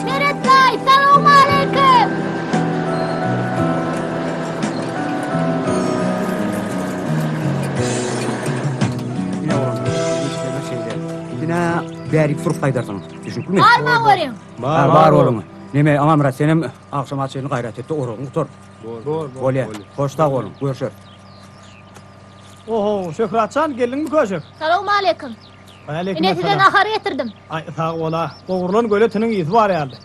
Meret daýy, salowmaleýkim! Ine oglanlar, işlerimiz şeýle. Ine, bärik sürüp gaýdarsyňyz. Düşnüklimi? Barma görüň. Bar, bar boluň. Neme, Amanmyrat, senem agşama çenli gaýrat et-de oragyňy gutar. Bor, bor. Bolýa. Hoş sag boluň. Görşeris. Oho, Şöhratjan, geldiňmi köşek? Salowmaleýkim. Waleýkim Ine size essalam. nahar getirdim. Aý, sag bol-a. Gowrulan göle etiniň ysy bar ýaly.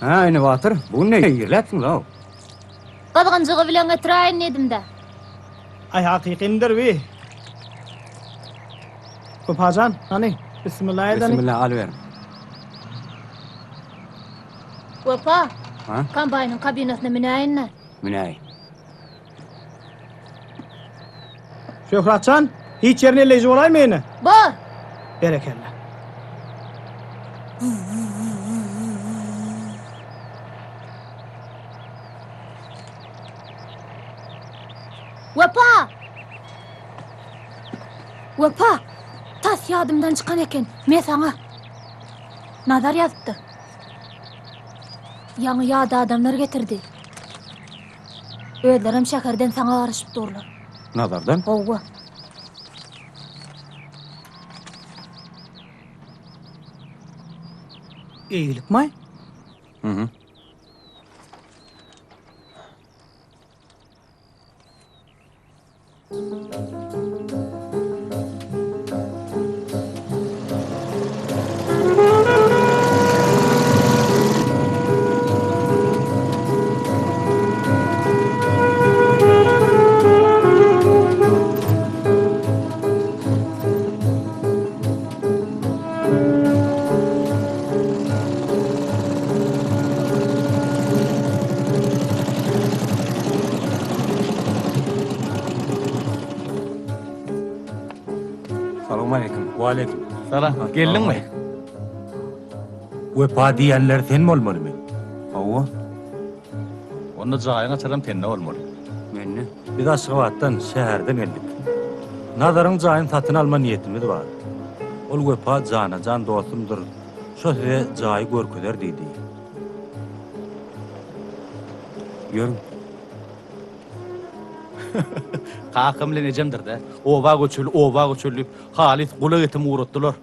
Hä, ine Batyr, bu gün ne irläpsiň-law? Gyzgynjygy bilen getiräýin diýdim-dä. Aý, hakykyndyr bi. Wepajan, hany, bismillah edeli. Bismillah, alyber. Wepa, Ha? kombaýnyň kabinasyna münäýin-dä. Münäý. Şöhratjan, hiç ýerini elleýji bolaýmy ene? Bor! Berekella. Wepa! Wepa! Tas ýadymdan çykan eken, me saňa. Nazar ýazypdyr. Ýaňy ýat adamlar getirdi. Özlerem şäherden saňa garaşyp durlar. Nazardan? Howwa. Eýgilikmaý? Mhm. Salowmaleýkim. Waleýkim. Salam. Geldiňmi? Wepa diýenleri sen bolmalymy? Hawa. Onda jaýyň açaram sende bolmaly. Mende. Biz Aşgabatdan, şäherden geldik. Nazaryň jaýyny satyn alma niýetimiz bar. Ol Wepa jana-jan dostumdyr, şo size jaýy görkezer diýdi. Ýörüň. Kakam bilen ejemdir-dä. Oba göçeli, oba göçeli diýip, halys gulak etimi guratdylar.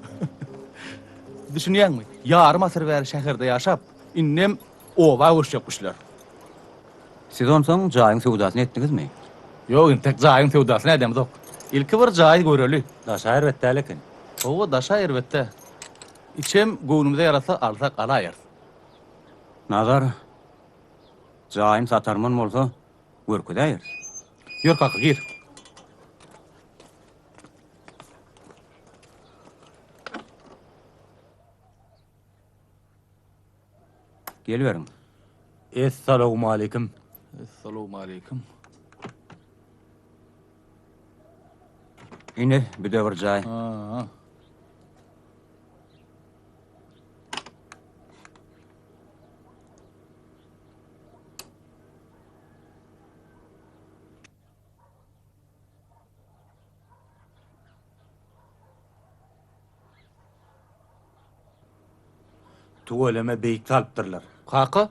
Düşünýäňmi? Ýarym asyr bäri şäherde ýaşap, indem oba göçjekmişler. Siz onsoň jaýyň söwdasyny etdiňizmi? Ýok, entek jaýyň söwdasyny edemzok. Ilki bir jaýy göreli. Daşa erbet däl eken. Hawa, daşa erbet-dä. Içem göwnümize ýarasa alsak alaýarys. Nazar, jaýyny satarman bolsa, görkezäýeris. Ýör kaka, gir. Geliberiň. Essalawmaleýkim. Essalawmaleýkim. Ine, bu-da bir jaý. Ha. Tüweleme beýik salypdyrlar. Kaka?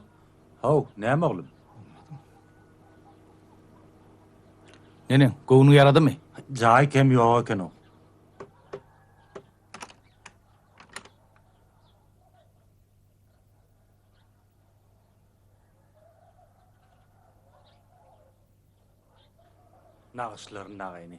Haw, näme oglum? Neneň, göwnüň ýaradymy? Jaý kem ýok eken-ow. Nagyşlary nagyny.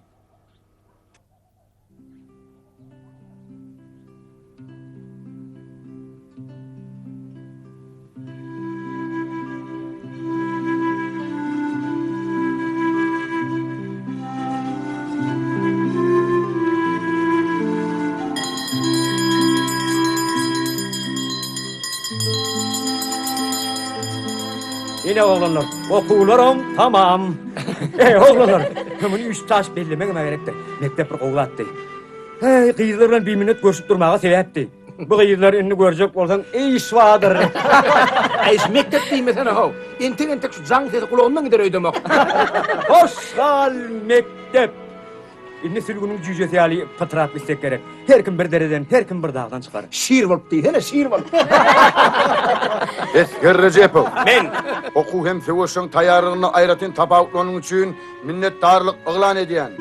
Ine oglanlar, okuwlaram tamam. Eý oglanlar, muny üç taş bellemegem gerekdi. Mekdep bir gowy zatdy. Heý, gyzlar bilen biminnet görşüp durmaga sebäpdi. Bu gyzlar indi görjek bolsaň iş bardyr. Äý, şu mekdep diýmesene how. Entek-entek şu jaň sesi gulagymdan gider öýdemok. Hoş gal mekdep. Indi sülgüniň jüýjesi ýaly pytrap gitsek gerek. Her kim bir dereden, her kim bir dagdan çykar. Şir bolup diýsene, şir bolup. Esger Rejepow. Men. Okuw hem söweşjeň taýýarlygynda aýratyn tapawutlanyň üçin minnetdarlyk yglan edýän.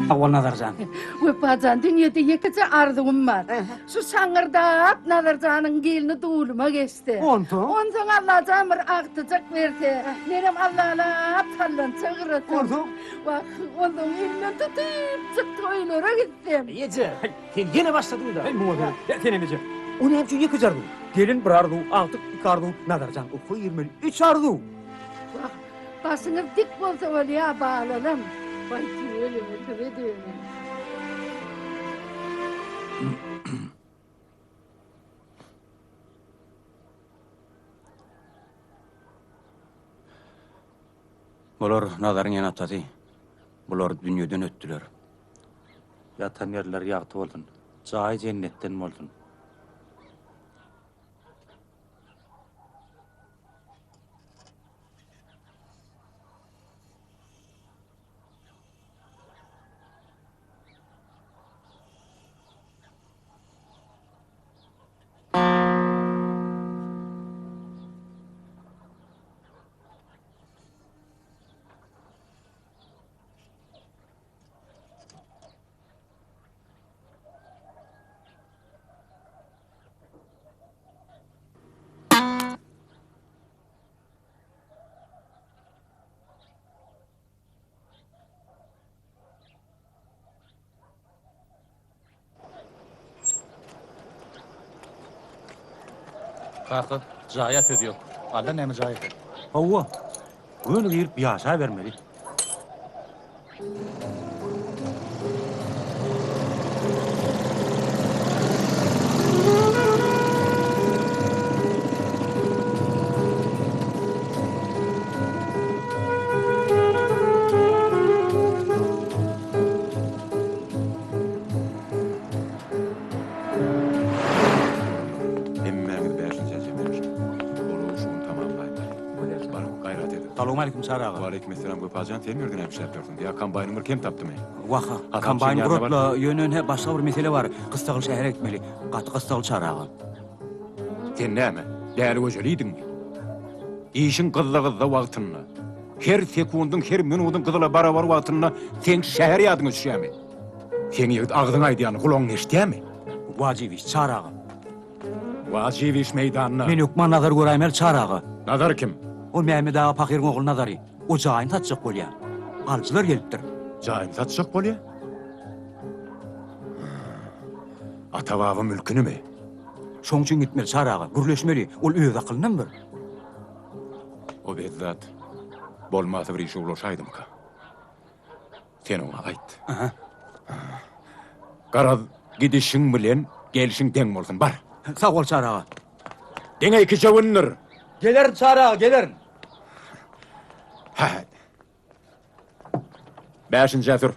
Sag bol Nazarjan. Wepajan dünýede ýekeje arzuwym bar. Şu şaňyrdap Nazarjanyň gelni duluma geçse. Onsoň? Onsoň Allajan bir agtyjak berse, menem allalap sallança gyrasam. Onsoň? Wah, onsoň elinden tutypjyk toýlara gitsem. Eje, sen ýene başladyň-da. Heý, muňa seret. Senem eje. O näme üçin ýekeje arzuw? Gelin bir arzuw, agtyk iki arzuw, Nazarjan okuwa girmeli üç arzuw. Wah, başyňyz dik bolsa bolýa, balalam. Waý, tüweleme, size döneýin. Bular Nazaryň ene-atasy. Bular dünýeden ötdüler. Ýatan ýerleri ýagty bolsun. Jaýy jennetden bolsun. Kaka, jaýa söz ýok. Alla näme jaý eken. Hawa, göni girip ýaşabermeli. Hemmäňiz bäşinjä jemlenişdik. Olagy şu gün tamamlaýmaly. Baryň, gaýrat ediň. Salowmaleýkim Çary aga. Waleýkim essalam Wepajan, sen nirden näme işläp ýörsüň? Ýa kombaýnyň bir kem tapdymy? Wah, kombaýn guratla, ýöne ine başga bir mesele bar. Gyssagly şähere gitmeli. Gaty gyssagly Çary aga. Sen näme, däli göjelidiňmi? Işiň gyzza-gyzza wagtynda, her sekundyň, her minudyň gyzyla barabar wagtynda seň şäher ýadyňa düşýärmi? Seň ýigit agzyň aýdýanyny gulagyň eşidýärmi? Wajyp iş, Çary aga. Wajyp iş meýdanda. Men hökman Nazary göräýmeli, Çary aga. Nazar kim? O Mämmet aga pahyryň ogly Nazary. O jaýyny satjak bolýar. Alyjylar gelipdir. Jaýyny satjak bolýar? Ata-baba mülkünimi? Şoň üçin gitmeli, Çary aga. Gürleşmeli. Ol öz akylyndan bir. O bezzat bolmasa bir işe ulaşaýdymyka? Sen oňa aýt. Garaz. Gidişiň bilen gelşiň deň bolsun, bar. Sag bol Çary aga. Diňe ikije gündür. Gelerin Çary aga, gelerin. Hä. Bäşinjä sür.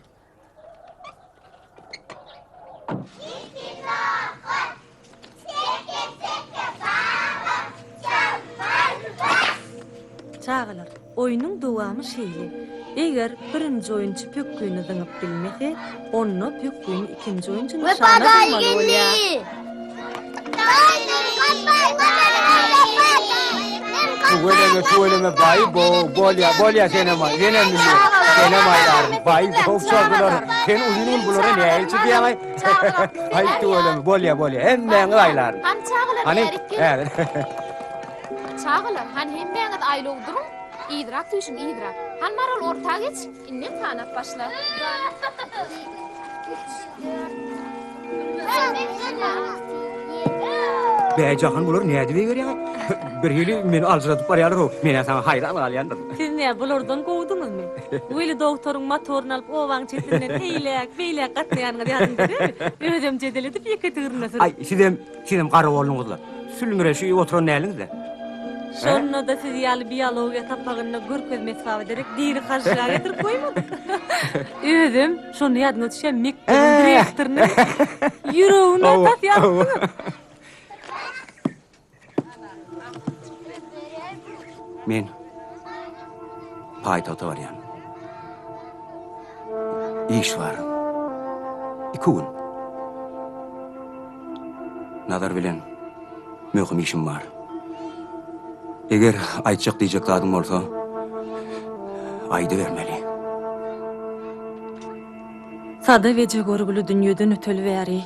Çagalar, oýnuň dowamy şeýle, eger birinji oýunçy pökgini zyňyp bilmese, onda pökgini ikinji oýunçy Wepa nyşana daýy zyňmaly bolýar. geldi. Tüweleme, tüweleme, baý bo, bolýa, bolýa senem, senem münýä. Senem aýlaryn, baý bo, çordular. Sen uzyn gün bulara nähili çydýaň-aý? Aý, tüweleme, bolýa, bolýa, hemmäňiz aýlaryn. Hany çagalar Hany, bärik geliň. häzir. Çagalar, hany hemmäňiz aýlaw duruň. Yzrak süýşüň, yzrak. Hany Maral orta geç. Indem sanap başla. Bäý Jahan bular nädip eýgerýäň? Bir hili meni aljyradyp barýarlar-ow. Men-ä saňa haýran galýandyryn. Siz nä bulardan gowudyňyzmy? Weli dogtoryň motoryny alyp obaň çetinden eýläk, beýläk gatnaýanyňyz ýadyňda dälmi? Özem jedel edip ýeke tigirinde sürüp. Aý, sizem, sizem garagolluňyzla. Sülmüreşip oturan däliňiz-le. Şonda-da siz ýaly biologiýa sapagynda görkezme esbaby derek diri hažžyga getirip goýmadyk. Özem şonda ýadyňa düşýär mekdebiň direktorynyň ýüregine tas ýazypsyňyz. Men paýtagta barýan. Iş bar. Iki gün. Nazar bilen möhüm işim bar. Eger aýtjak diýjek zadyň bolsa, aýdybermeli. Sadap eje görgüli dünýeden öteli bäri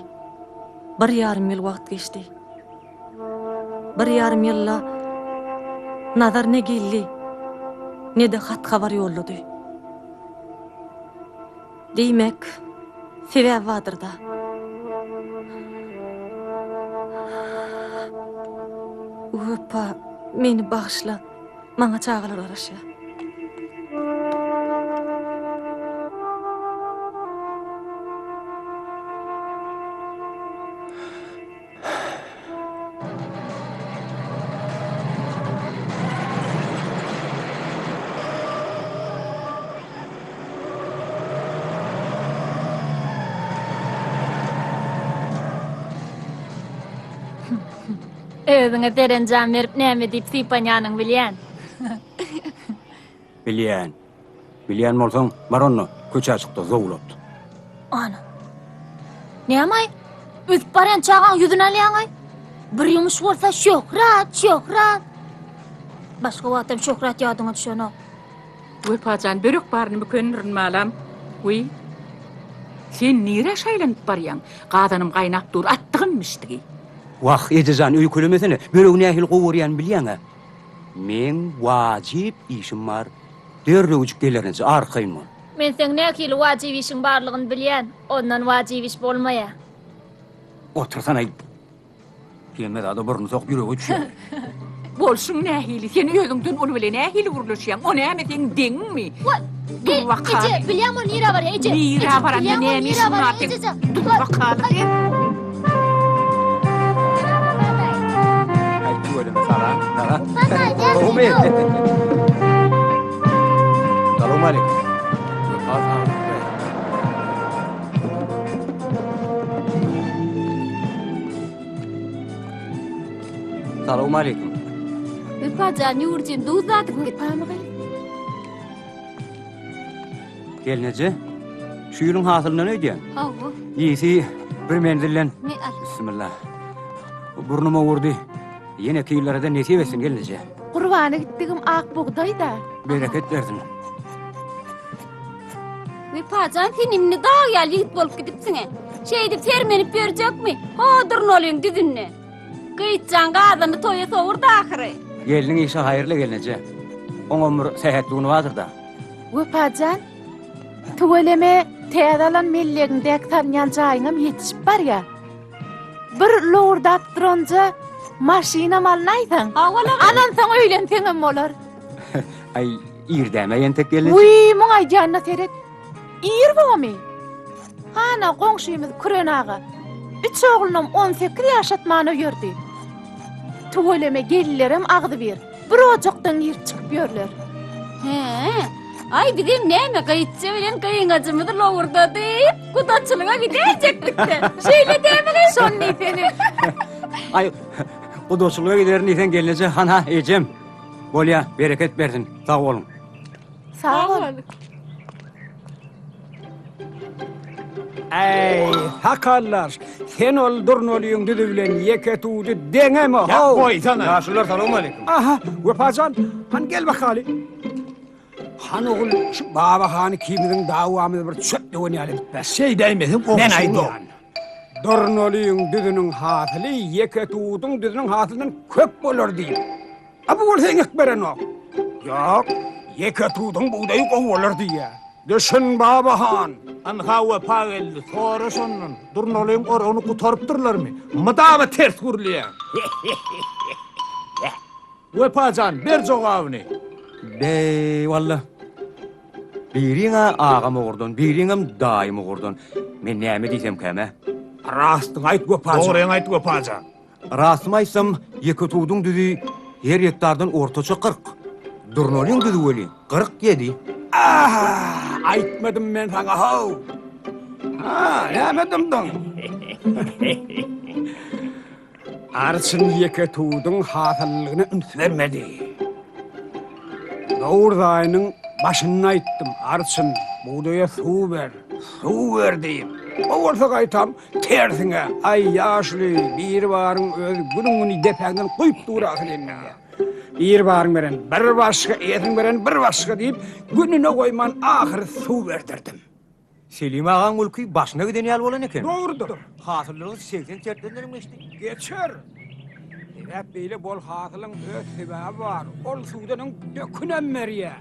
bir ýarym ýyl wagt geçdi. Bir ýarym ýylda Nazar ne geldi, ne-de hat-habar ýollady. Diýmek, sebäbi bardyr-da. Wepa, meni bagyşla. Maňa çagalar garaşýar. Özüňe serenjam berip näme diýip sypanýanyňy bilýän. Bilýän. Bilýän bolsaň, bar onda, köçä çyk-da, zowlat. Ana. Näme-aý? Ösüp barýan çagaň ýüzüni alýaň-aý? Bir ýumuş bolsa Şöhrat, Şöhrat. Başga wagtam Şöhrat ýadyňa düşenok. Wepa jan, börek baryny bükendirin, balam. Wiý. Sen nirä şaýlanyp barýaň? Gazanym gaýnap dur, atdygym bişdigi. Wah, eje jan, öýkelemesene. Böregi nähili gowy görýänimi bilýäň-ä. Meň wajyp işim bar. Derrewjik gelerinçe arkaýyn bol. Men seň nähili wajyp işiň barlygyny bilýän. Ondan wajyp iş bolmaýa. Otursana. Hemme zada burnuny sokup ýürege düşýär. Bolşuň nähili? Sen özüňden uly bile nähili gürleşýäň? O näme seň deňiňmi? Dur bakaly. Eje, bilýäňmi ol nirä barýar? Eje. Nirä baranda näme işiň bar seň? Dur bakaly sen. Aý, tüweleme, salam, salam. Gowumy? Salowmaleýkim. Wepa saglyk ber. Salowmaleýkim. Wepa jan, ýüwürjim, duz dadyp git. Gelneje, şu ýylyň hasylyndan öýdýän. Hawa. Ýesi bir menzilden. Me al. Bismillah. Burnuma urdy. Ýeneki ýyllara-da nesip etsin gelneje. Gurbana gitdigim ak bugdaý-da. Bereket bersin. Wepajan sen indi dag ýaly ýigit bolup gidipsiň-e. Şeýdip sermenip ýörjekmi? Ho durnalyň düzünde. Gyýtjan gazany toýa sowurdy ahyry. Gelniň işi haýyrly gelneje. Oňam bir sähetli güni bardyr-da. Wepajan, tüweleme täze alan mellegiňdäki salynýan jaýyňam ýetişip barýa. Bir lowurdap duranja maşynam alnaýsaň. Alansoň öýlenseňem bolar. Aý, ir däme entek gelneje. Wiý, muň aýdýanyna seret. Ir bomy? Hana goňşymyz Küren aga. Üç oglunam 18 ýaşatman öýerdi. Tüweleme gelinlerem agzybir. Bir ojakdan girip çykyp ýörler. Hä? Aý bizem näme gyýçy bilen gyňajymyzy lowurdadyp, gudaçylyga gidäýjekdik-de. Şeýle dämi gyz? Şony diýsene. Aý, gudaçylyga giderin diýseň gelneje, hana ejem. Bolýa, bereket bersin. Sag boluň. Sag bol. Äý, sakaldaş, sen ol Durnalyň düzi bilen ýeke tudy deňeme, how! Goýsana. Ýaşulular salowmaleýkim. Aha, Wepajan, hany gel bakaly. Han ogul, şu Babahan ikimiziň dawamyzy bir çöp döwen ýaly edip ber. Şeýdäýmeseň Men goňşuň aýdýan. Durnalyň düzüniň hasyly ýeke tuduň düzüniň hasylyndan köp bolar diýip. A bu bolsa eňek berenok. Ýok, ýeke tuduň bugdaýy gowy bolar diýýär. Düşün, Baba han! Ynha Wepa geldi, sora şondan, Durnalyň oragyny gutarypdyrlarmy? Mydama ters gürleýär. Wepa jan, ber jogabyny. Beý, walla. Biriň-ä agam ugurdan, biriňem daýym ugurdan. Men näme diýsemkäm-ä? Rastyňy aýt, Wepa jan. Dogryňy aýt, Wepa jan. Rastymy aýtsam, Ýeketuduň düzi her gektardan ortaça 40. Durnalyň düzi weli 47. Aha, aýtmadym men saňa how. Ha, näme dymdyň? Arçyn Ýeketuduň hasyllygyna üns bermedi. Nowruz aýynyň başynda aýtdym, Arçyn, bugdaýa suw ber, suw ber diýip. O bolsa gaýtam Tersiňe, aý ýaşuly, Biribaryň özi günüň-güni depäňden guýup dur ahyr indi. Biribaryň beren bir başga, eýesiniň beren bir başga diýip, gününe goýman ahyry suw berdirdim. Selim agaň gülki başyna giden ýaly bolan eken. Dogrudyr. Hasyllylygy 80 tertlendenem geçdi. Geçer. Sebäp beýle bol hasylyň öz sebäbi bar. Ol suwdan öň dökünem berýär.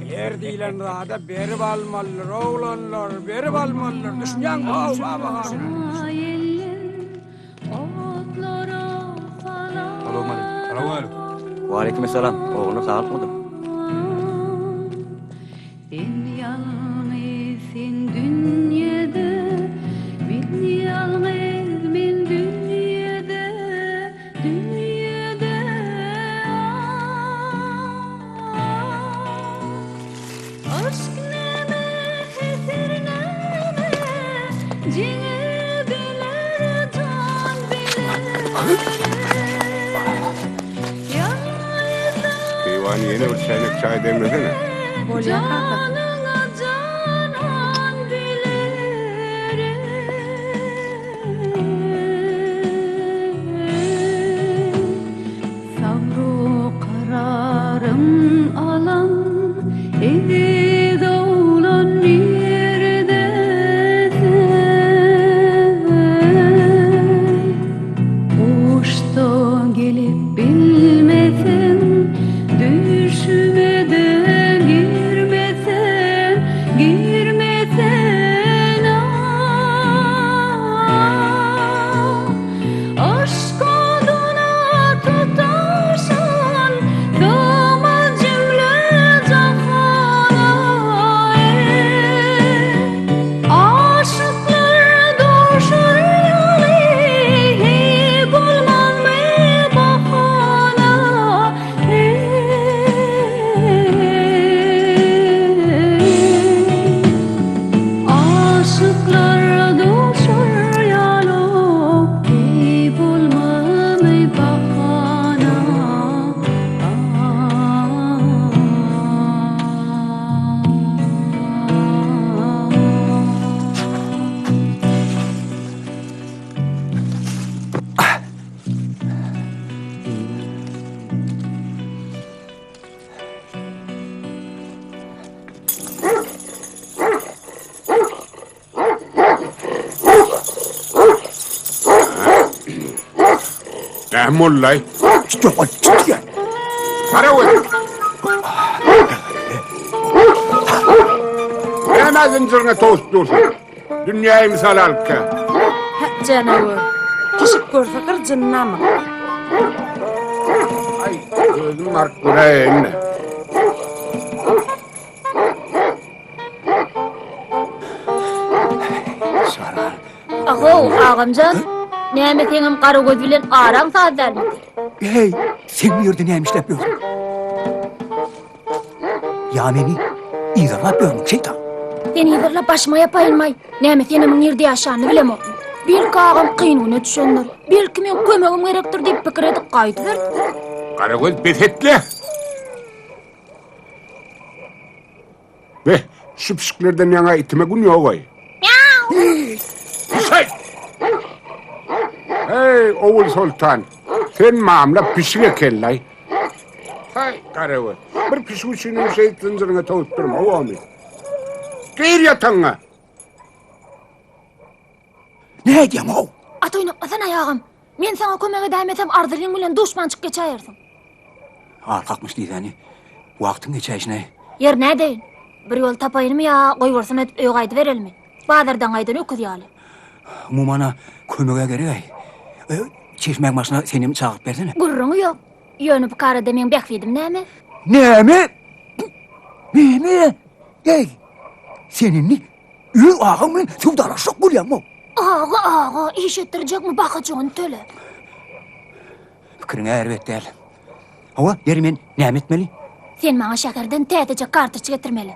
Ýer diýlen zada berip almalydyr, oglanlar, berip almalydyr. Düşünýäňmi, how, baba han? Waleýkim essalam. Oglanlar saglykmydyr? Sen ýalňyz sen dünýede Men ýalňyz men dünýede Dünýede ah Yşk näme heser näme Jeňe biler jan biler Keýwany ýene bir çäýnek çaý demlesene. Bolýar kaka. Janyňa janan biler Sabru kararym alan Eziz oglan nirde sen Guşda gelip bilmesem, Düşüme-de girmesem, Girmesen ah. Yşk oduna tutaşan Sygmaz jümle jahana ey. Aşyklar duşar ýaly, Heý, bolmazmy bahana, eý. Aşyklar duşar ýaly, Heý, bolmazmy bahana, Näme boldy-laý? Gara göz. Näme zynjyryňa towsup dursuň? Dünýäýi mysal alyp-ka. Hä, janawar. Pişik görse gyrjynnamy? Aý, özüm baryp göräýeýin-le. Şara. Ahow, agamjan, näme seňem Garagöz bilen araň saz dälmidi? Heý, sen bu ýerde näme işläp ýörsüň? Ýa meni yzarlap ýörmüň, şeýtan? Seni yzarlap başyma ýapaýynmaý. Näme senem nirde ýaşanyny bilemokmy? Belki agam kyn güne düşendir. Belki meň kömegim gerekdir diýip pikir edip gaýdyberipdir. Garagöz bes et-le! Beh, şu pişiklerden ýaňa itime gün ýog-aý. Pişik! Heý, Ogulsoltan, sen mamla pişik eken-laý. Haý, Garagöz, bir pişik üçinem şeýdip zynjyryňa towup durma, omy. Gir ýatagyňa! Näme edýäň-ow? At oýnatmasana, agam. Men saňa kömek edäýmesem, Arzylyň bilen duşmançyk geçäýersiň. Al kakmyş diýsäni. Wagtyň geçäýşine. Ýer nädeýin? Bir ýol tapaýynmy ýa goýbolsun edip öýe gaýdyberelimi? Bazardan gaýdan öküz ýaly. Umuman-a, kömeg-ä gereg-äý. Çeşmäň başyna senem çagyryp bersene. Gürrüňi ýok. Ýöne bu karada meň bähbidim näme? Näme? Näme? Eý, sen indi Öz agaň bilen söwdalaşjak bolýaňmy? Aga, aga, iş etdirjekmi bakajygyny töle. Pikiriň erbet däl. Hawa, ýeri men näme etmeli? Sen maňa şäherden täzeje kartoçka getirmeli.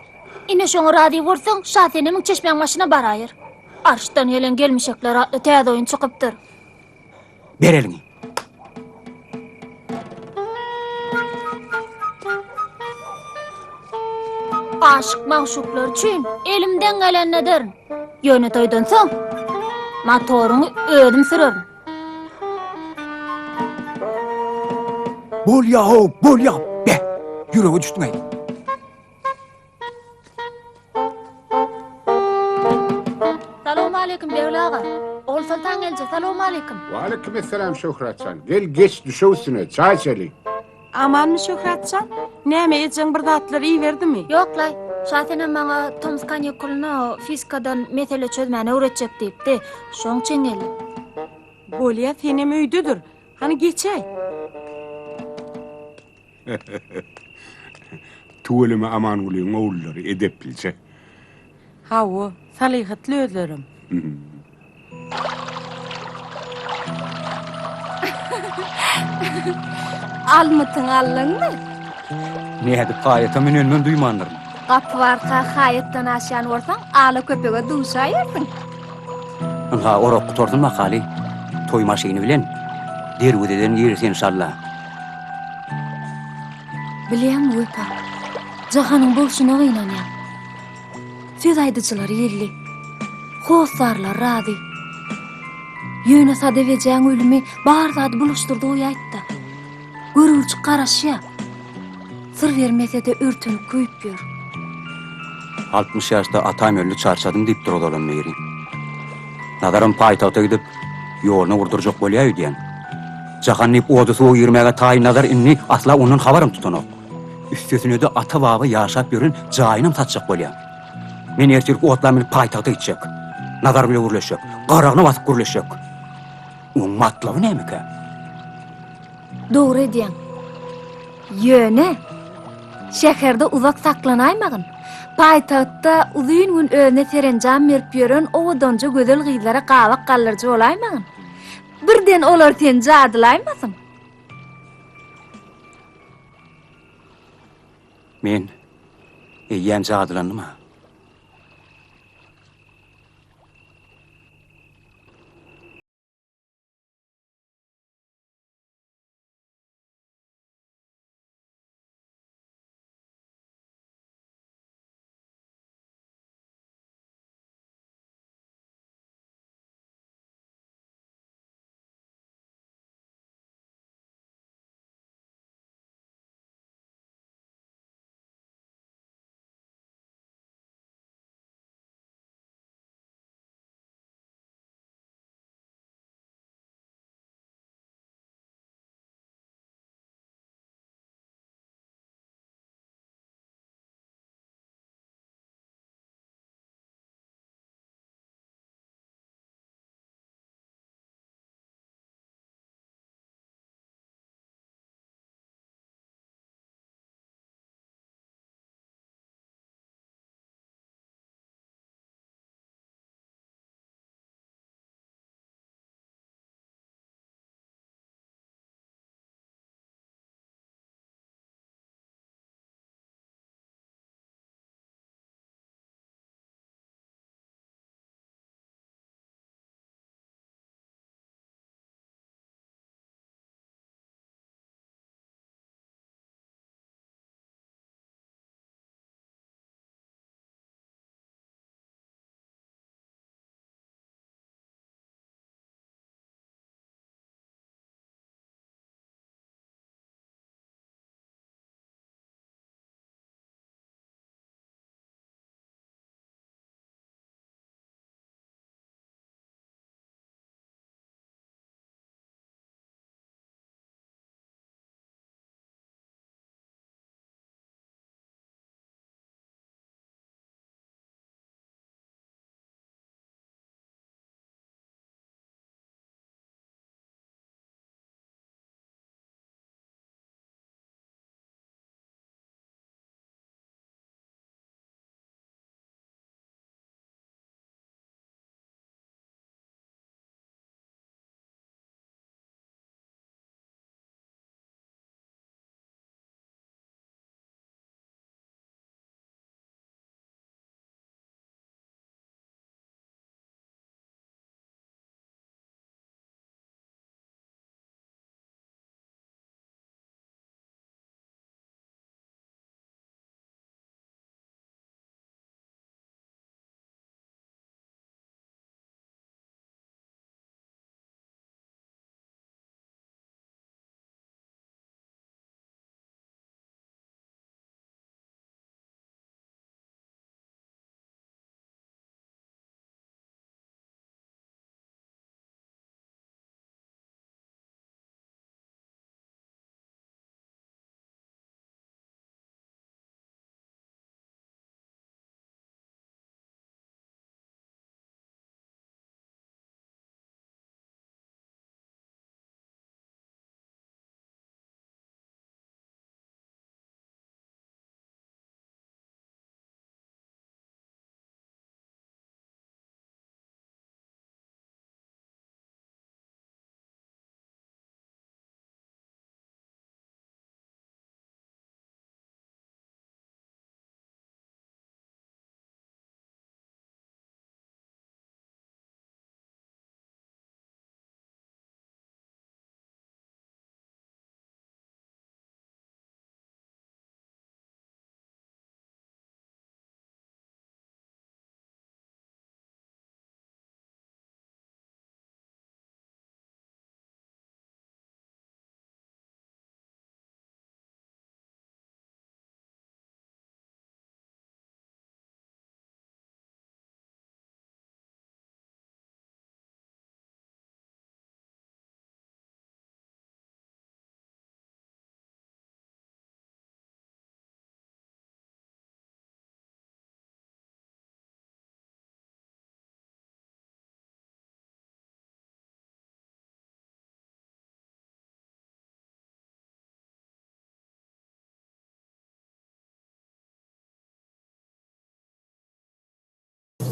Ine şoňa razy bolsaň, Şasenemiň çeşmäň başyna baraýyr. Arşdan gelen gelmişekler atly täze oýun çykypdyr. Ber eliňi. Aşyk magşuklar üçin elimden gelenini ederin. Ýöne toýdan soň motoryňy özüm sürerin. Bolýa-how, bolýa. Be, ýürege düşdüň-äý. Salowmaleýkim Begli aga. Ogulsoltan gelje, salowmaleýkim. Waleýkim essalam Şöhrat jan. Gel geç düşek üstüne, çaý içeli. Amanmy Şöhrat jan? Näme ejeň bir zatlar iberdimi? Ýoklaý. Şasenem maňa tomus kanikulyna fizikadan mesele çözmäni öwretjek diýipdi. Şoň üçin geldim. Bolýa senem öýdedir. Hany geçäý. Tüweleme Amangulyň ogullary edeplije. Hawa, salyhatly özlerem. Almytyňy aldyňmy? Nädip haýata münenimem duýmandyryn. Gapy barka haýatdan aşýan bolsaň, ala köpege duşaýarsyň. Ynha, orak gutarsyn bakaly. Toý maşyny bilen derwezeden gireris enşalla. Bilýäňmi Wepa, Jahanyň bolşuna gynanýan. Söz aýdyjylar geldi. Hossarlar razy. Ýöne Sadap ejäň ölümi bar zady bulaşdyrdy goýaýtda. Görgüljik garaşýa. Syr bermese-de örtenip köýüp ýör. 60 ýaşda atam öldi çarçadym diýipdir ozalam biri. Nazaram paýtagta gidip, ýoluny gurdurjak bolýa öýdýän. Jahan diýip oda-suwa girmäge taýyn Nazar indi asla ondan habaram tutanok. Üstesine-de ata-baba ýaşap ýören jaýynam satjak bolýa. Men ertirki otla münüp paýtagta gitjek. Nazar bile gürleşjek. Garagyna basyp gürleşjek. Oň matlaby nämekä? Dogry edýäň. Ýöne, şäherde uzak saklanaýmagyn. Paýtagtda uzyn gün özüne serenjam berip ýören owadanja gözel gyzlara gabak galdyryjy bolaýmagyn. Birden olar seni jadylaýmasyn. Men eýýäm jadylandym-a.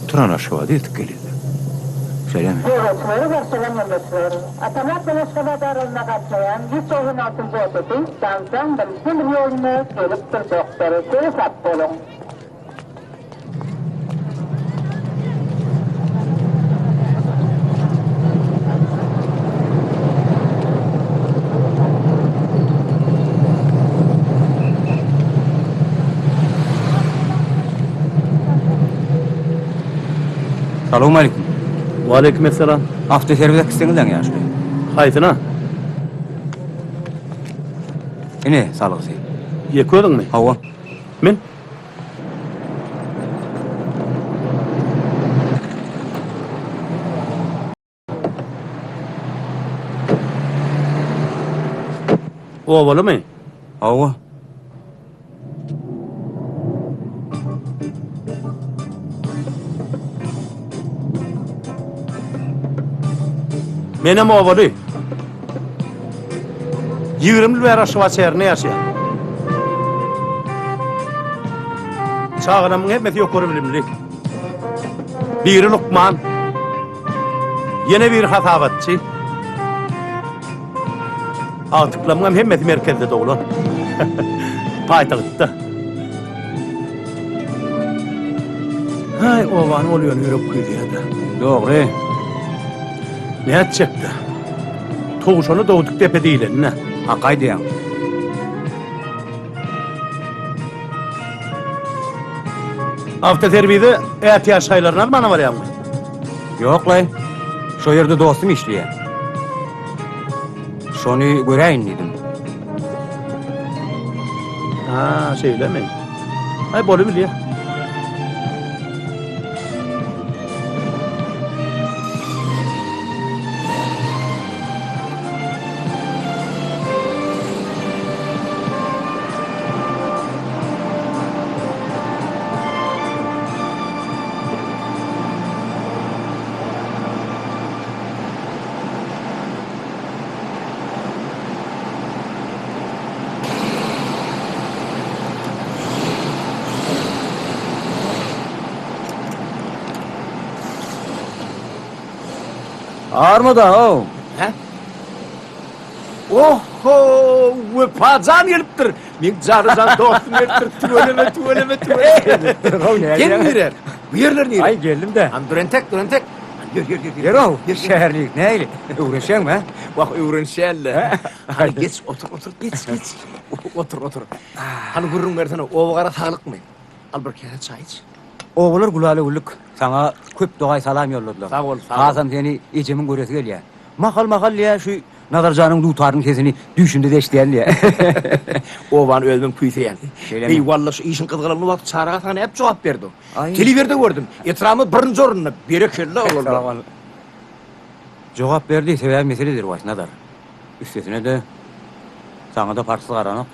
Turan Aşgabada eltip gelýär. Şeýlemi? Ýolagçylary garşylan ýoldaşlar, Atamyrat bilen Aşgabat aralygynda gatnaýan 196 njy otly stansiýaň birinji demir ýolunda gelip durjakdyr. Seresap boluň! Salowmaleýkim. Waleýkim essalam. Awtoserwis äkitseňizläň ýaşuly. Haýsyna? Ine, salgysy. Ýeke özüňmi? Hawa. Min. Obalymy? Hawa. Menem obaly. 20 ýyl bäri Aşgabat şäherinde ýaşaýan. Çagalarymyň hemmesi ýokary bilimli. Biri lukman, ýene biri hasabatçy. Agtyklarymyňam hemmesi merkezde doglan. Paýtagtda. Haý, obany ol ýöne ýürek küýseýär-dä. Dogry. Nätjek-dä? Towşany dogduk depe diýlenine. Hak aýdýaň. Awtoserwize ätiýaç şaýlaryny almana barýaňmy? Ýok-laý. Şo ýerde dostum işleýär. Şony göräýin diýdim. Ha, şeýlemi? Aý, bolubilýär. Armada-ow! Hä? Oho, Wepa jan gelipdir. Meň jana-jan dostum gelipdir. Tüweleme, tüweleme, tüweleme. Sen nire? Bu ýerler nire? Aý, geldim-de. Han, dur entek, dur entek. Ýör, ýör, ýör. Ýör-ow, şäherli, nähili? Öwrenişeňmi, hä? Wah, öwrenişýän-le. Hany, geç, otur, otur, geç, geç. Otur, otur. Hany, gürrüň bersene, oba-gara saglykmy? Al bir käse çaý iç. Obalar gülala-güllük. Saňa köp dogaý salam ýolladylar. Sag bol, sag bol. Hasam seni ejemiň göresi gelýär. Mahal-mahal diýýär, şu Nazar janyň dutarynyň sesini düýşümde-de eşidýän diýýär. Obany özümem küýseýän. Şeýlemi? Eý, walla, şu işiň gyzgalaňly wagty Çary aga saňa nädip jogap berdi? Aý. Telewizorda gördüm. Etrabymyz birinji orunda. Berekella, oglanlar. Sag bol. Jogap berdi, sebäbi mesele derwaýys, Nazar. Üstesine-de, saňa-da parhsyz garanok.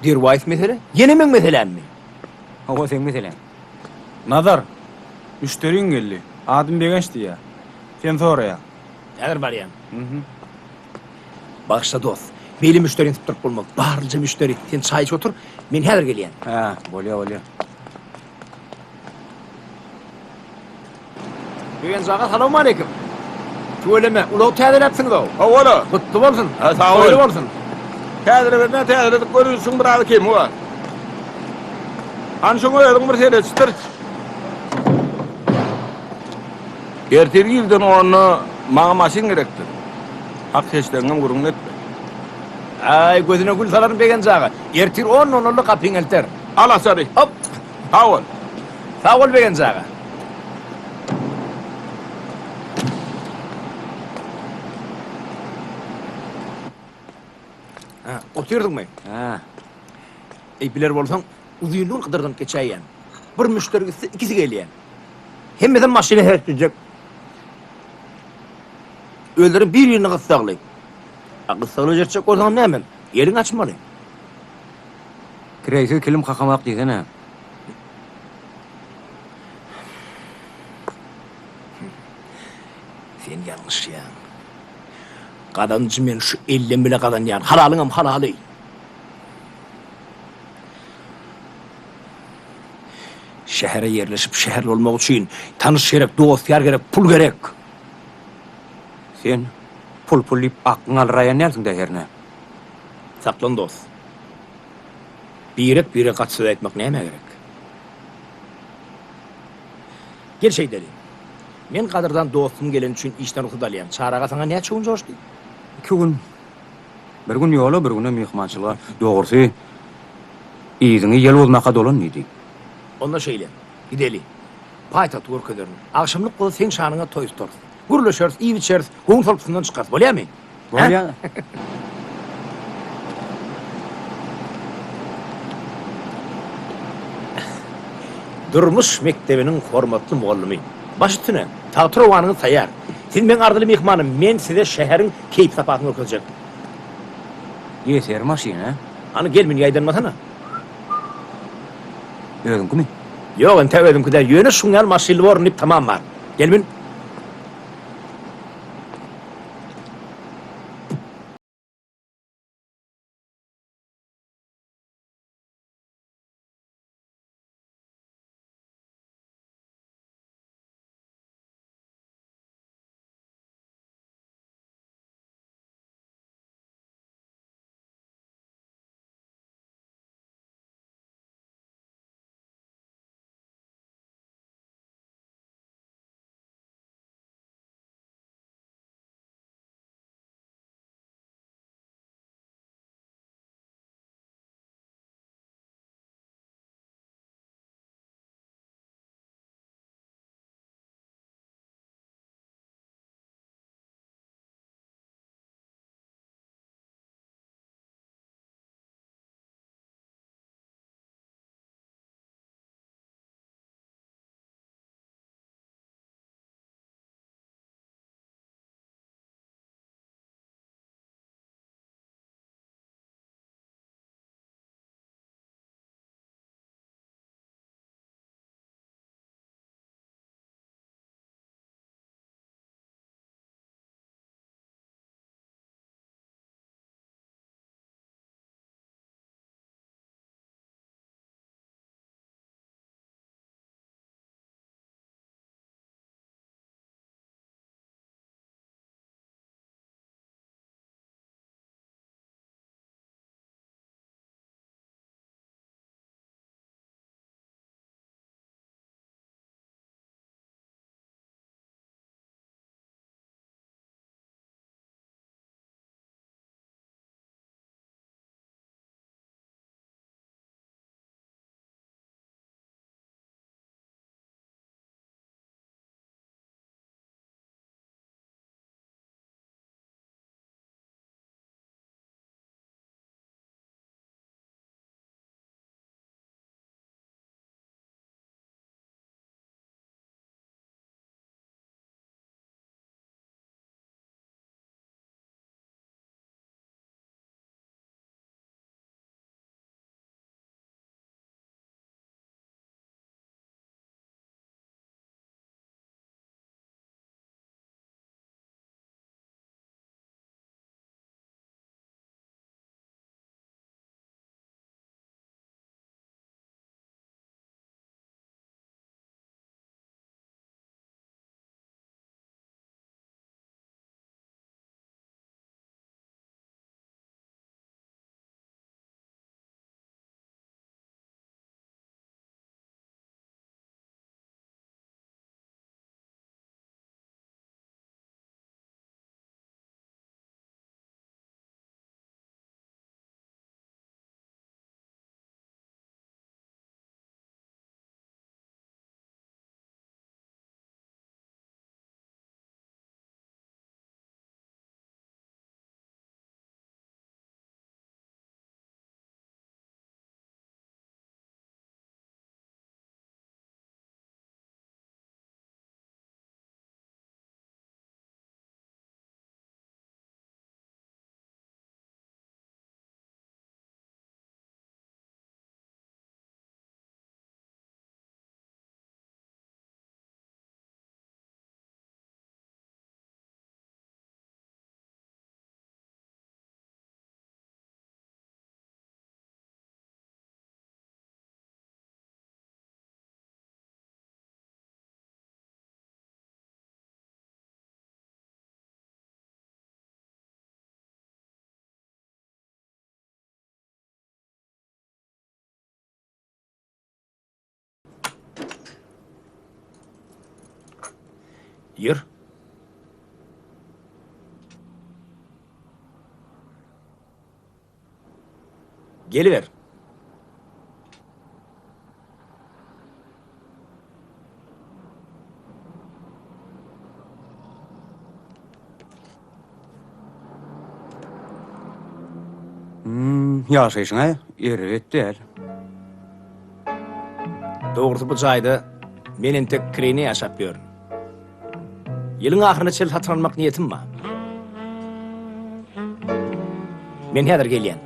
Derwaýys mesele? Ýene meň meselämmi? Hawa, seň meseläň. Nazar, müşderiň geldi. Adym Begenç diýýär. Seni soraýar. Häzir barýan. Bagyşla dost. Beýle müşderini sypdyryp bolmaz. Barlyja müşderi. Sen çaý içip otur. Men häzir gelýän. Hä, bolýa, bolýa. Begenç aga salowmaleýkim. Tüweleme, ulag täzeläpsiňiz-ow. Hawa-la. Gutly bolsun. Ha, sag bol. Toýly bolsun. Täzelebermän täzeledik görünişiň biraz kemi bar. Hany şoňa özüň bir seretişdir. Ertir irden onda maňa maşyn gerekdir. Hak heşdegiňem gürrüňini etme. Aý, gözüne gül salaryn Begenç aga. Ertir on nol-nolda gapyňy elter. Al açary. Hop! Sag bol. Sag bol Begenç aga. Ha, otyrdyňmy? Ha. Eý, biler bolsaň, uzynly gün gydyrdynyp geçäýýän. Bir müşderi gitse, ikisi gelýär. Hemmesem maşyna seretdirjek. Özleri bir-birine gyssagly. A gyssagly bejertjek bolsaňam näme? Eliňi açmaly. Kireýsiz kilim kakamak diýsene. Sen ýalňyşýaň. Gazanjy men şu ellem bile gazanýan. Halalyňam halaly. Şähere ýerleşip şäherli bolmak üçin tanyş gerek, dost-ýar gerek, pul gerek. Sen pul-pul diýip aklyňy alraýan dälsiň-dä hernä? Saklan dost. Birek-birege gaty söz aýtmak nämä gerek? Gel şeýdeli. Men gadyrdan dostum geleni üçin işden rugsat alýan. Çary aga saňa näçe gün joşdy? Iki gün. Bir gün ýola, bir günem myhmançylyga. Dogrusy, yzyňy ýel bozmaka dolan diýdi. Onda şeýle, gideli. Paýtagty görkezerin. Agşamlyk bolsa seň şanyňa toý tutarys. Gürleşeris, iýip-içeris, göwün solpusyndan çykarys. Bolýamy? Bolýa. Durmuş mekdebiniň hormatly mugallymy. Baş üstüne, tagty-rowanyňyz taýýar. Siz meň arzyly myhmanym, men size şäheriň keýp-sapasyny görkezjek. Ýeser maşyn, hä? Hany, gel mün, ýaýdanmasana. Özüňkimi? Ýok, entäk özümki däl, ýöne şuň ýaly maşynly borun diýip tamam bar. Gel mün. Ýör. Geliber. Hmm, ýaşaýşyň-a erbet däl. Dogrusy bu jaýda men entek kireýne ýaşap ýörün. Ýylyň ahyryna çenli satyn almak niýetim bar. Men häzir gelýän.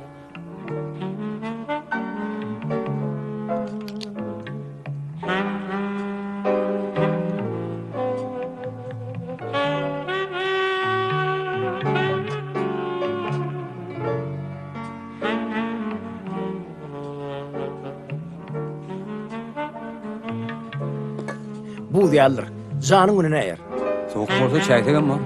Buz ýalydyr. Janyň gününe eýer. Sowuk bolsa çäýsegem bor.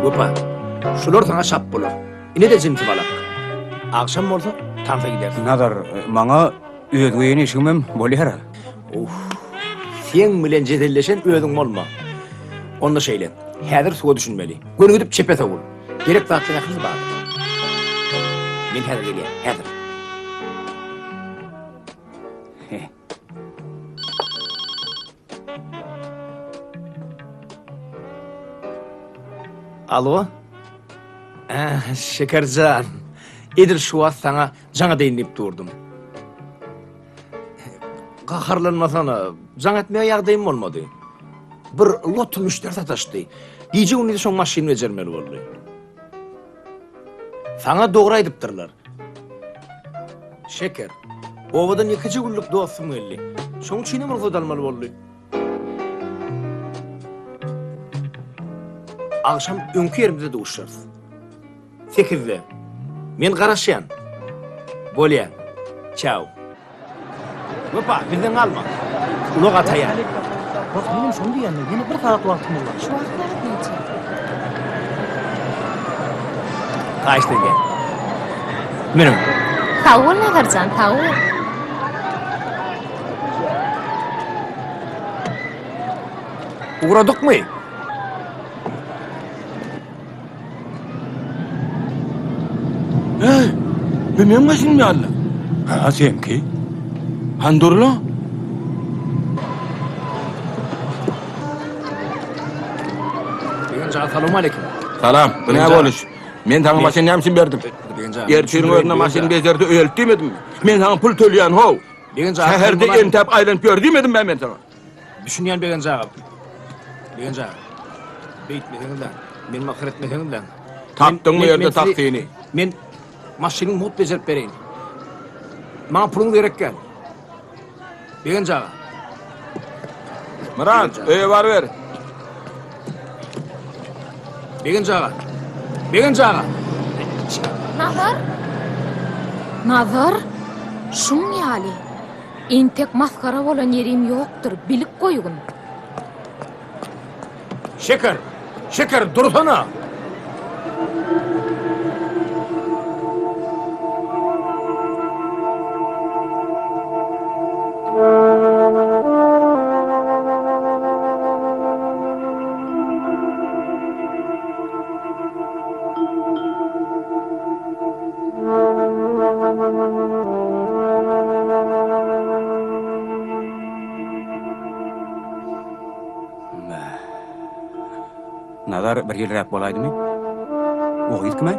Wepa, şular saňa şap bolar. Ine-de jinsi balak. Agşam bolsa tansa gidersiň. Nazar, maňa öz geýen eşigimem bolýar-a. Uf, seň bilen jedelleşen özüň bolma. Onda şeýle, häzir suwa düşünmeli. Göni gidip çepe sowul. Gerek zatlaryň ählisi bar. Men häzir gelýän, häzir. Alo? Äh, Şekerjan. Edil şu wagt saňa jaň edeýin diýip durdum. Gaharlanmasana, jaň etmäge ýagdaýym bolmady. Bir lot müşderi sataşdy. Gije-gündiz şoň maşynyny bejermeli boldy. Saňa dogry aýdypdyrlar. Şeker, obadan ýekeje günlük dostum geldi. Şoň üçinem rugsat almaly boldy. Agşam öňki ýerimizde duşarys. Sekizde. Men garaşýan. Bolýa. Çau. Wepa, bizden galma. Ulag ataýar. Bak, menem şony diýýän-de, ýene bir sagat wagtymyz bar. Şu wagt sagat näçe? Haýyşt edýän. Münüň. Sag bol, Nazarjan, sag bol. Ugradykmy? Hey, bu meň maşynym ýaly. Ha, seňki. Han dur-la. Begenç aga, salam aleyküm. Salam, bu näme boluş? Men saňa maşyn näme üçin berdim? Begenç aga. Ertiriň özünde maşyn bejerdi, öýelip diýmedimmi? Men saňa pul töleýän, how. Begenç aga. Şäherde entäp aýlanyp ýör diýmedimmi men saňa? Düşünýän Begenç aga. Begenç aga. Beýtmeseňiz-le. Meni masgara etmeseňiz-le. Tapdyňmy ýerde taksini? Men maşynyňy mugt bejerip bereýin. Maňa puluňyz gerek däl. Begenç aga. Myrat, öýe baryber. Begenç aga. Begenç aga. Nazar. Nazar. Şuň ýaly. Entek masgara bolan ýerim ýokdur, bilip goýgun. Şeker! Şeker, dursana! Nazar bir ýylrak bolaýdymy? O gyz kim-aý?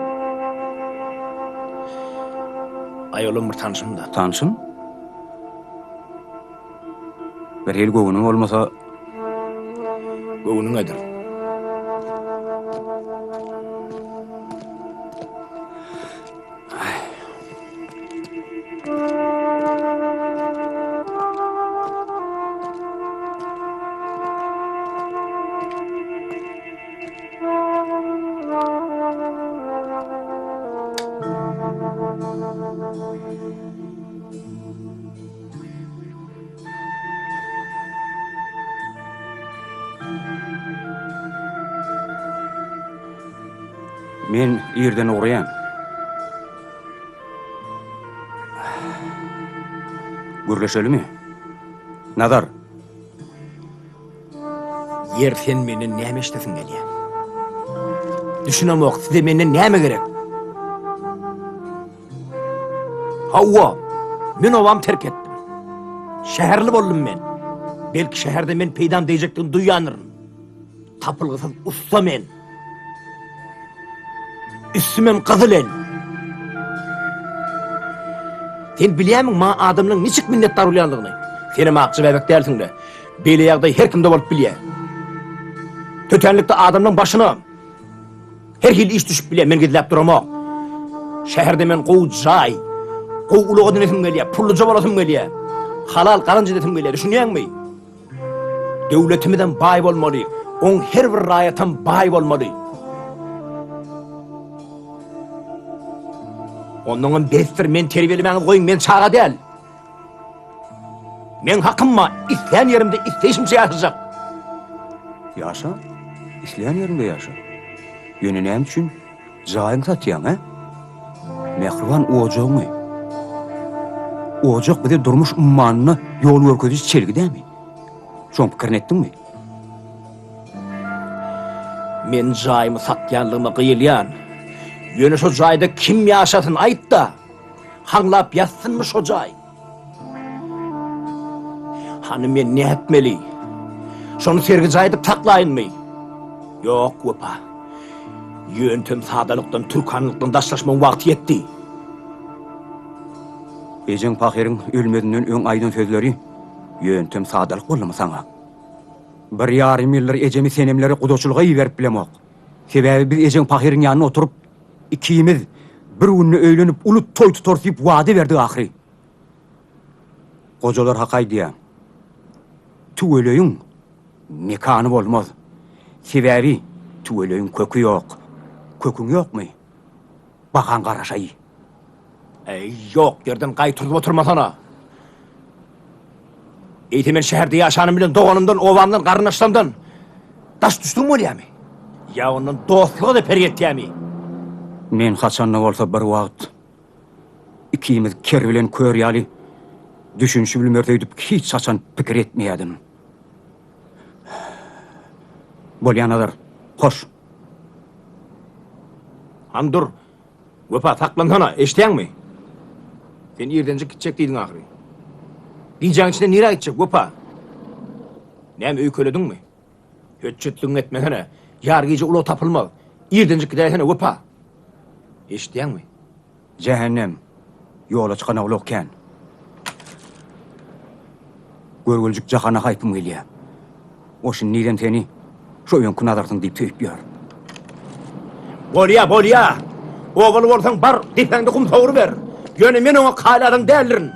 Aý, olam bir tanşym-da. Tanşyň? Bir hili göwnüň bolmasa... Göwnüňedir. Men irden ugraýan. Gürleşelimi? Nazar. Ýer sen menden näme eşdesiň gelýär? Düşünemok, size menden näme gerek? Hawa, men obamy terk etdim. Şäherli boldum men. Belki şäherde men peýdam degjekdigini duýýandyryn. Tapylgysyz ussa men. Üstümem gyzyl el. Sen bilýärmiň maňa adamlaryň niçik minnetdar bolýandygyny? Senem akja bäbek dälsiň-le. Beýle ýagdaý her kimde bolup bilýär. Tötänlikde adamlaryň başyna her hili iş düşüp bilýär, men gizläp duramok. Şäherde men gowy jaý, gowy ulag edinesim gelýär, pulluja bolasym gelýär. Halal gazanç edesim gelýär, düşünýäňmi? Döwletimizem baý bolmaly, oň her bir raýatam baý bolmaly. Onnoňam besdir, men terbiýelemäňizi goýuň, men çaga däl. Meň hakym bar, islän ýerimde isleýşimçe ýaşajak. Ýaşa, isleýän ýeriňde ýaşa. Ýöne näme üçin jaýyňy satýaň, hä? Mähriban ojagyňy. Ojak bize durmuş ummanyna ýol görkeziji çelgi dämi? Şoň pikirini etdiňmi? Men jaýymy satýanlygyma gyýylýan. Ýöne şo jaýda kim ýaşasyn aýt-da. Haňlap ýatsynmy şo jaý? Hany men nätmeli? Şony sergi jaý edip saklaýynmy? Ýok, Wepa. Ýöntem sadalykdan, türkanlykdan daşlaşmagyň wagty ýetdi. Ejeň pahyryň ölmezinden öň aýdan sözleri ýöntem sadalyk boldumy saňa? Bir ýarym ýyldyr ejemi senemlere gudaçylyga iberip bilemok. Sebäbi biz ejeň pahyryň ýanynda oturyp, ikimiz bir günde öýlenip uly toý tutarys diýip wada berdik ahyry. Gojalar hak aýdýar. Tüweleýiň mekany bolmaz. Sebäbi tüweleýiň köki ýok. Köküň ýokmy? Bahaň garaşaý. Äý, ýok ýerden gaý turzup oturmasana. Eýse men şäherde ýaşanym bilen doganymdan, obamdan, garyndaşlarymdan daş düşdügim bolýamy? Ýa ondan dostluga zeper ýetýämi? Men haçan-da bolsa bir wagt ikimiz ker bilen kör ýaly düşünişibilmeris öýdüp hiç haçan pikir etmeýärdim. Bolýa Nazar, hoş. Hany dur, Wepa, saklansana, eşidýäňmi? Sen irdenjik gitjek diýdiň ahyry. Gijäň içinde nirä gitjek, Wepa? Näme öýkelediňmi? Hötjetligiňi etmesene. Ýar gije ulag tapylmaz. Irdenjik gidäýsene, Wepa. Eşidýäňmi? Jähennem, ýola çykana ulag kän. Görgüljik jahana haýpym gelýär. O şindizem seni şo öňki Nazarsyň diýip söýüp ýör. Bolýa, bolýa. Obaly bolsaň bar, depäňde gum sowruber. Ýöne men oňa kaýyl adam däldirin.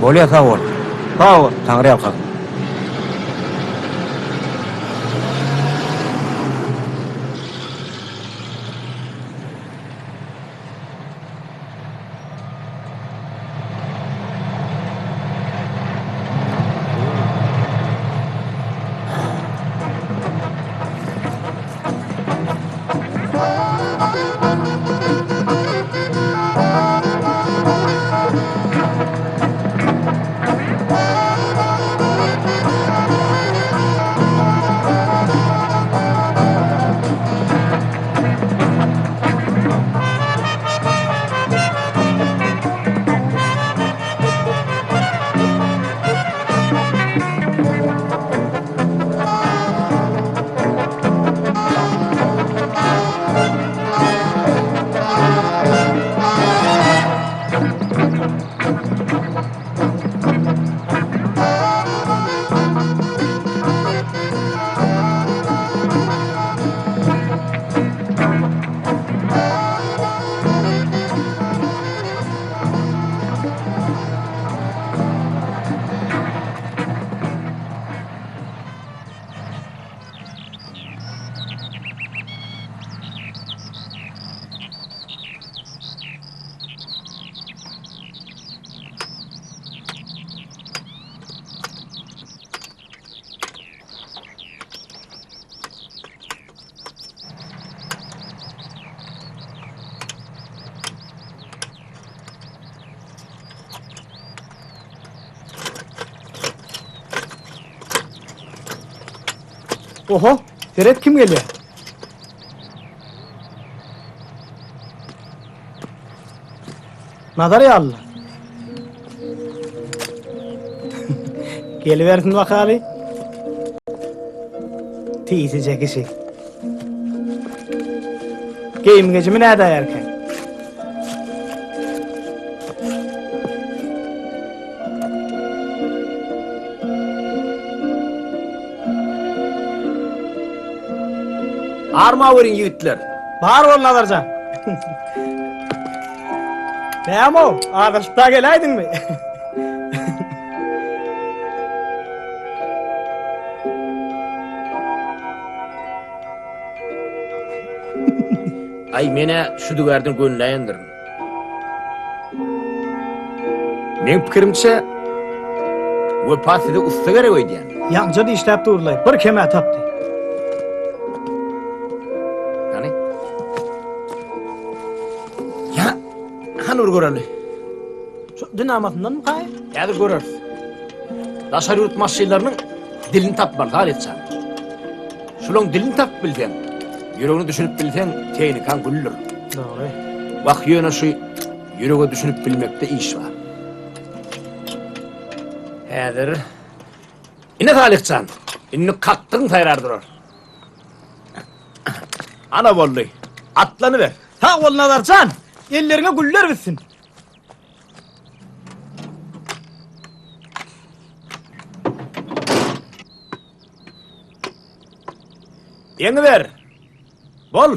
Bolýa sag bol. Sag bol. Taňry ýalkasyn. Oho, seret kim gelýär? Nazar ýaly. Gelibersin bakaly. Tizije kişi. Geýim gejimi nädäýerkä? Arma beriň ýigitler. Bar bol Nazarjan. Näme-ow, azaşyp da geläýdiňmi? Aý, men-ä şüdügärden gönüläýendirin. Meň pikirimçe, Wepa size ussa gerek öýdýän. Ýaňja dişläp durlaý, bir kem-ä tapdy. Hany? Ýa, hany bir göreli. Şu dinamasyndanmy kaý? Häzir göreris. Daşary ýurt maşynlarynyň dilini tapmaly, Salyhjan. Şulaň dilini tapyp bilseň, ýüregine düşünip bilseň, tehnikaň güldür. Dogry. Wah, ýöne şu ýürege düşünip bilmekde iş bar. Häzir. Ine Salyhjan, indi kakdygyň saýrar durar. Ana boldy. Atlanyber. Sag bol Nazarjan! Elleriňe güller bitsin. Ýeňiber. Bol.